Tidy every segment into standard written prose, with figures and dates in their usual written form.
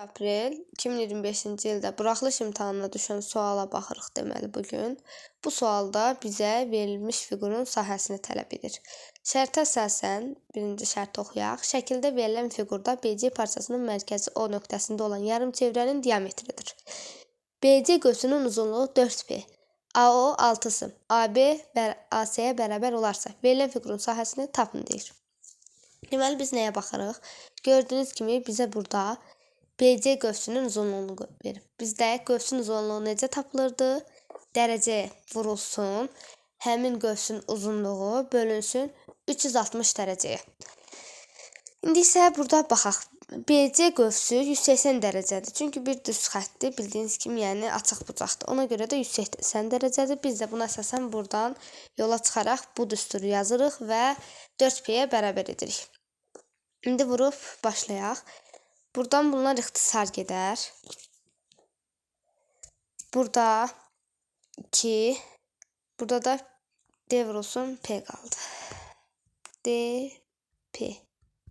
Aprel 2025-ci ildə buraxılış imtahanına düşən suala baxırıq deməli bu gün. Bu sualda bizə verilmiş fiqurun sahəsini tələb edir. Şərtə əsasən birinci şərti oxuyaq. Şəkildə verilən fiqurda BC parçasının mərkəzi O nöqtəsində olan yarımçevrənin diametridir. BC qövsünün uzunluğu 4P, AO 6 sm, AB AC-yə bərabər olarsa, verilən fiqurun sahəsini tapın deyir. Deməli biz nəyə baxırıq? Gördüyünüz kimi bizə burada BC qövsünün uzunluğunu verib. Bizdə qövsün uzunluğu necə tapılırdı? Dərəcə vurulsun, həmin qövsün uzunluğu bölünsün 360 dərəcəyə. İndi isə burada baxaq. BC qövsü 180 dərəcədir. Çünki bir düz xəttdir, bildiyiniz kimi, yəni açıq bucaqdır. Ona görə də 180 dərəcədir. Biz də buna əsasən buradan yola çıxaraq bu düsturu yazırıq və 4P-yə bərabər edirik. İndi vurub başlayaq. Buradan bunlar ixtisar gedər. Burada 2, burada da D vurulsun P qaldı. D, P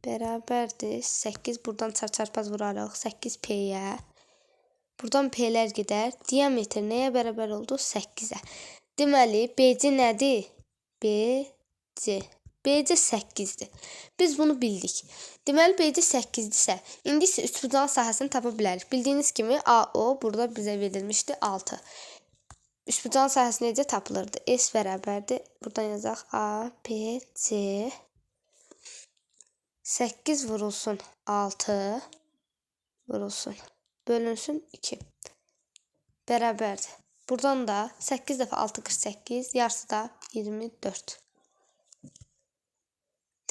bərabərdir 8. Buradan çarpaz vurarıq 8P-yə. Buradan P-lər gedər. Diametr nəyə bərabər oldu? 8-ə. Deməli, BC nədir? BC. BC 8-dir. Biz bunu bildik. Deməli, BC 8-dirsə, indi isə üçbucağın sahəsini tapa bilərik. Bildiyiniz kimi, AO burada bizə verilmişdi 6. Üçbucağın sahəsi necə tapılırdı? S bərabərdir. Buradan yazaq A, P, C. 8 vurulsun 6 vurulsun. Bölünsün 2. Bərabərdir. Buradan da 8 dəfə 6 48, yarısı da 24.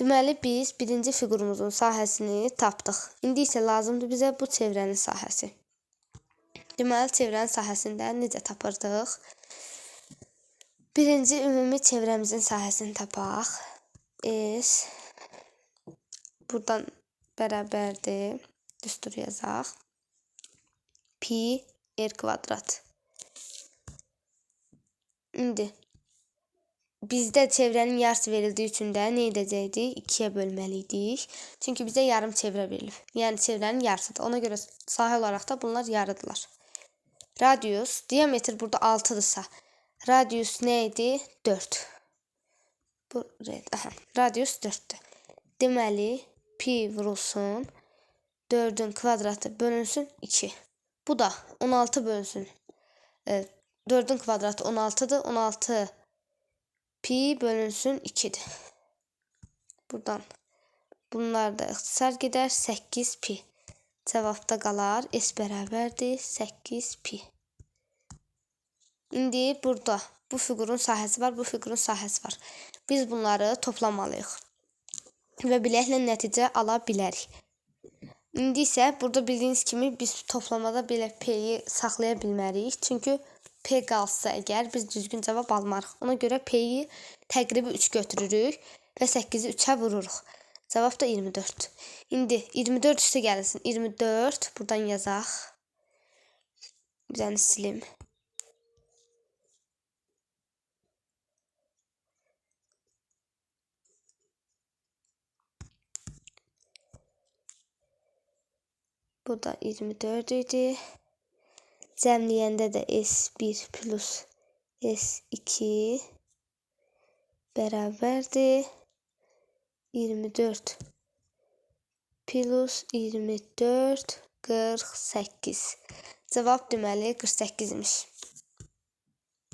Deməli, biz birinci fiqurumuzun sahəsini tapdıq. İndi isə lazımdır bizə bu çevrənin sahəsi. Deməli, çevrənin sahəsini də necə tapırdıq? Birinci ümumi çevrəmizin sahəsini tapaq. S buradan bərabərdir. Düstur yazaq. Pi r kvadrat. İndi bizdə çevrənin yarısı verildiyi üçün də nə edəcəkdik? 2-yə bölməli idik. Çünki bizə yarım çevrə verilib. Yəni çevrənin yarısıdır. Ona görə sahə olaraq da bunlar yarıdırlar. Radius, diametr burada 6-dırsa, radius nə idi? 4. Bu, aha, radius 4-dür. Deməli, pi vurulsun, 4-ün kvadratı bölünsün 2. Bu da 16 bölünsün. 4-ün kvadratı 16-dır. 16 pi bölünsün 2-dir. Buradan bunlar da ixtisar gedər. 8 pi. Cavabda qalar. S bərabərdir 8 pi. İndi burada bu fiqurun sahəsi var, bu fiqurun sahəsi var. Biz bunları toplamalıyıq və biləklə nəticə ala bilərik. İndi isə burada bildiyiniz kimi biz toplamada belə P-yi saxlaya bilmərik. Çünki P qalsa əgər biz düzgün cavab almarıq. Ona görə P-yi təqribi 3 götürürük və 8-i 3-ə vururuq. Cavab da 24. İndi 24 üstə gəlinsin. 24 buradan yazaq. Bir dənə silim. Bu da 24 idi. Cəmləyəndə də S1 plus S2 bərabərdir 24 plus 24 48. Cavab deməli 48 imiş.